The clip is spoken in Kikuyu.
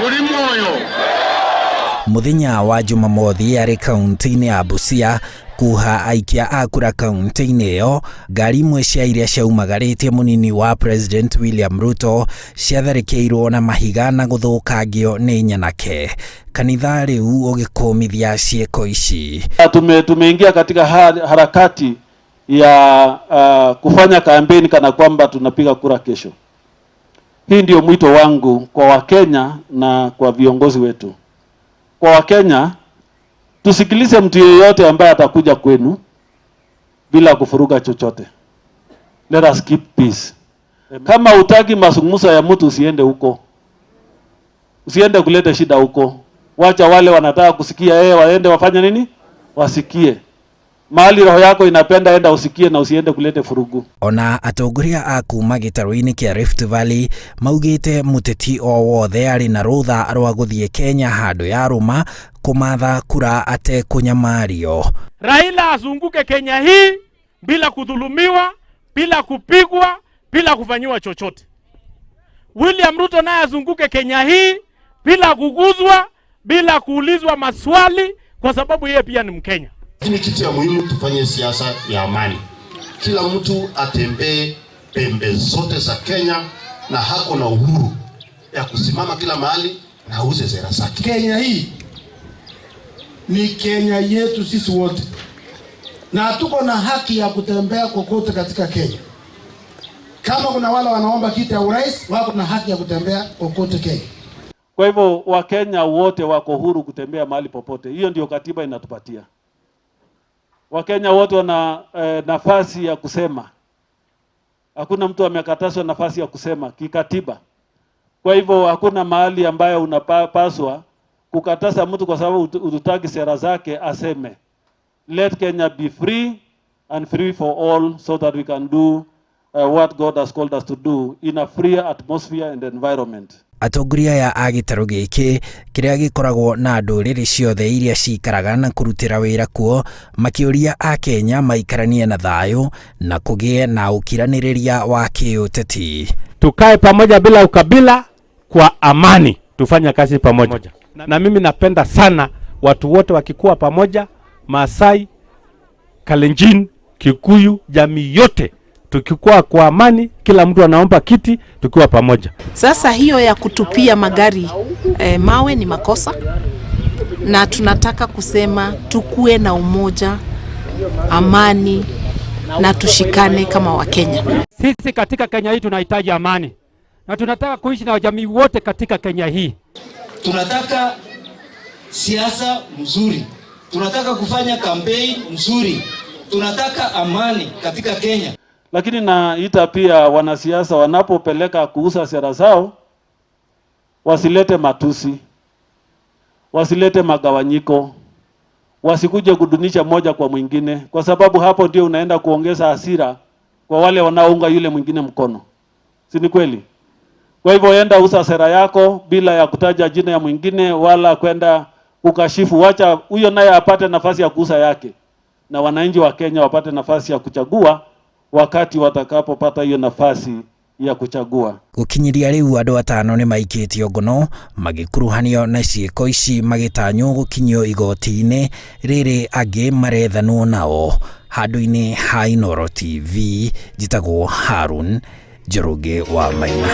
Muri moyo. Mũthenya wa Jumamothi arĩ kaunti-inĩ ya Busia kuha aikia a kura kaunti-inĩ ĩyo, ngari imwe cia iria ciaumagarĩtie mũnini wa President William Ruto ciatharĩkĩirwo na mahiga na gũthũkangio nĩ nyanake. Kanitha rĩu ũgĩkũmithia ciĩko ici. Tumeingia katika harakati ya kufanya kampeni kana kwamba tunapiga kura kesho. Hii ndio mwito wangu kwa Wakenya na kwa viongozi wetu. Kwa Wakenya, tusikilize mtu yeyote ambaye atakuja kwenu bila kufuruga chochote. Let us keep peace. Kama hutaki mazungumzo ya mtu, usiende huko, usiende kuleta shida huko. Wacha wale wanataka kusikia yeye waende wafanye nini, wasikie. Mahali roho yako inapenda, enda usikie na usiende kulete furugu. Ona atongoria a kuma gĩtarũ-inĩ kĩa Rift Valley maugĩte mũteti o wothe arĩ na rũtha rwa gũthiĩ Kenya handũ ya rũma kũmatha kura atekũnyamario. Raila azunguke Kenya hii bila kudhulumiwa, bila kupigwa, bila kufanyiwa chochote. William Ruto naye azunguke Kenya hii bila kuguzwa, bila kuulizwa maswali, kwa sababu yeye pia ni Mkenya. Lakini kitu ya muhimu, tufanye siasa ya amani. Kila mtu atembee pembe zote za Kenya na hako na uhuru ya kusimama kila mahali na auze sera zake. Kenya hii ni Kenya yetu sisi wote, na tuko na haki ya kutembea kokote katika Kenya. Kama kuna wale wanaomba kiti ya urais, wako na haki ya kutembea kokote Kenya. Kwa hivyo Wakenya wote wako huru kutembea mahali popote. Hiyo ndio katiba inatupatia. Wakenya wote wana nafasi ya kusema. Hakuna mtu amekatazwa nafasi ya kusema kikatiba. Kwa hivyo hakuna mahali ambayo unapaswa kukataza mtu kwa sababu hutaki sera zake aseme. Let Kenya be free and free for all so that we can do what God has called us to do in a freer atmosphere and environment. Atongoria aya a gĩtarũ gĩkĩ kĩrĩa gĩkoragwo na ndũrĩrĩ ciothe iria cikaraga na kũrutĩra wĩra kuo, makĩũria Akenya maikaranie na thayũ na kũgĩe na ũkiranĩrĩria wa kĩũteti. Tukae pamoja bila ukabila, kwa amani, tufanye kazi pamoja. Na mimi napenda sana watu wote wakikuwa pamoja, Maasai, Kalenjin, Kikuyu, jamii yote tukikuwa kwa amani, kila mtu anaomba kiti tukiwa pamoja. Sasa hiyo ya kutupia magari mawe ni makosa, na tunataka kusema tukue na umoja, amani na tushikane kama Wakenya. Sisi katika Kenya hii tunahitaji amani na tunataka kuishi na jamii wote katika Kenya hii. Tunataka siasa mzuri, tunataka kufanya kampeni mzuri, tunataka amani katika Kenya. Lakini naita pia wanasiasa wanapopeleka kuuza sera zao wasilete matusi, wasilete magawanyiko, wasikuje kudunisha moja kwa mwingine, kwa sababu hapo ndio unaenda kuongeza hasira kwa wale wanaounga yule mwingine mkono, si ni kweli? Kwa hivyo enda uza sera yako bila ya kutaja jina ya mwingine wala kwenda ukashifu. Wacha huyo naye apate nafasi ya kuuza yake, na wananchi wa Kenya wapate nafasi ya kuchagua wakati watakapopata hiyo nafasi ya kuchagua. Gũkinyĩria rĩu andũ atano nĩ maikĩtio ngono magĩkuruhanio na ciĩko ici, magĩtanywo gũkinyio igoti-inĩ rĩrĩ angĩ marethanwo nao. Handũ-inĩ ha Inooro TV, njĩtagwo Harun Njoroge wa Maina.